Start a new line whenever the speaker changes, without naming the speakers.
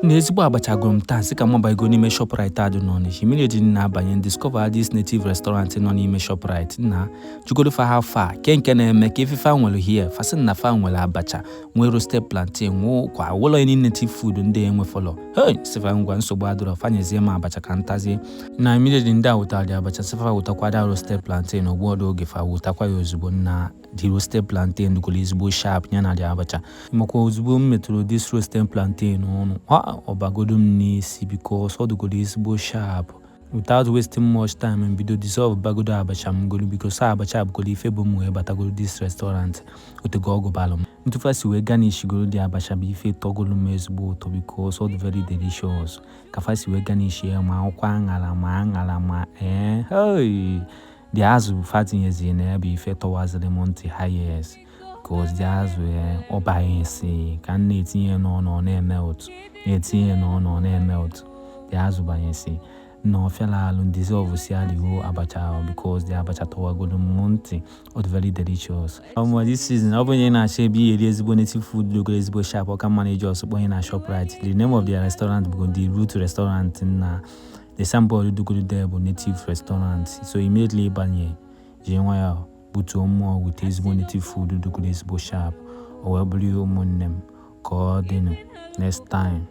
Na ezigbo abacha gụrụ m taa, sị ka m mabanyego n'ime Shoprite a dị n'Ọnịsha. Immediately na-abanye, discover this native restaurant nọ n'ime Shoprite. Na jugodo fa how far, ke nke na-eme ka ife fa nwere here. Fa sị na fa nwere abacha, nwee roasted plantain, nwee ụkwa, wụlọ any native food ndị enwe fọlọ. Hey, sị fa ngwa, nsogbu adịrọ, fanyezie m abacha ka ntazie. Na immediately ndị a wụtara dị abacha, sị fa wụtakwa da roasted plantain. Ogbu ọdụ oge fa wụtakwa ya ozugbo. Na the roasted plantain dụgoro ezigbo sharp ya na dị abacha. Makwa ozugbo m metụrụ this roasted plantain ọnụ, ha ọbagodo m n'isi because ọ dụgoro ezigbo sharp. Without wasting much time, m bido dissolve bagodo abacha m golu because abacha bụgoro ife bụ m wee batagoro this restaurant. Otego ọgụ balụ m ntụfa si wee garnish goro dị abacha bụ ife tọgolu m ezigbo ụtọ because ọ dị very delicious. Ka fa si wee garnish ya, ma akwụkwọ aṅara, ma aṅara, ma ee, hey, dị azụ fa tinyezi na ya bụ ife tọwaziri m ntị highest because dị azụ ya ọ banyesi ka m na-etinye n'ọnụ, ọ na-eme ụtụ, na-etinye n'ọnụ, ọ na-eme ụtụ. Dị azụ banyesi na ọfịala alụ dissolve si adịghị abacha ahụ because the abacha tọwagolo m ntị, ọ dị very delicious. Ọmụ this season, ọ bụ onye na-achọ ebe ihe eri ezigbo native food dogoro ezigbo sharp, ọka mma na-eji ọsọ onye na Shoprite. The name of their restaurant bụ The Root Restaurant. Na the signboard dogoro there bụ native restaurant. So immediately ịbanye, jiri nwayọọ butuo mmụọ wute ezigbo native food dogoro ezigbo sharp. O wee bụrụ ihe, ụmụnne m, ka ọ dịnụ next time.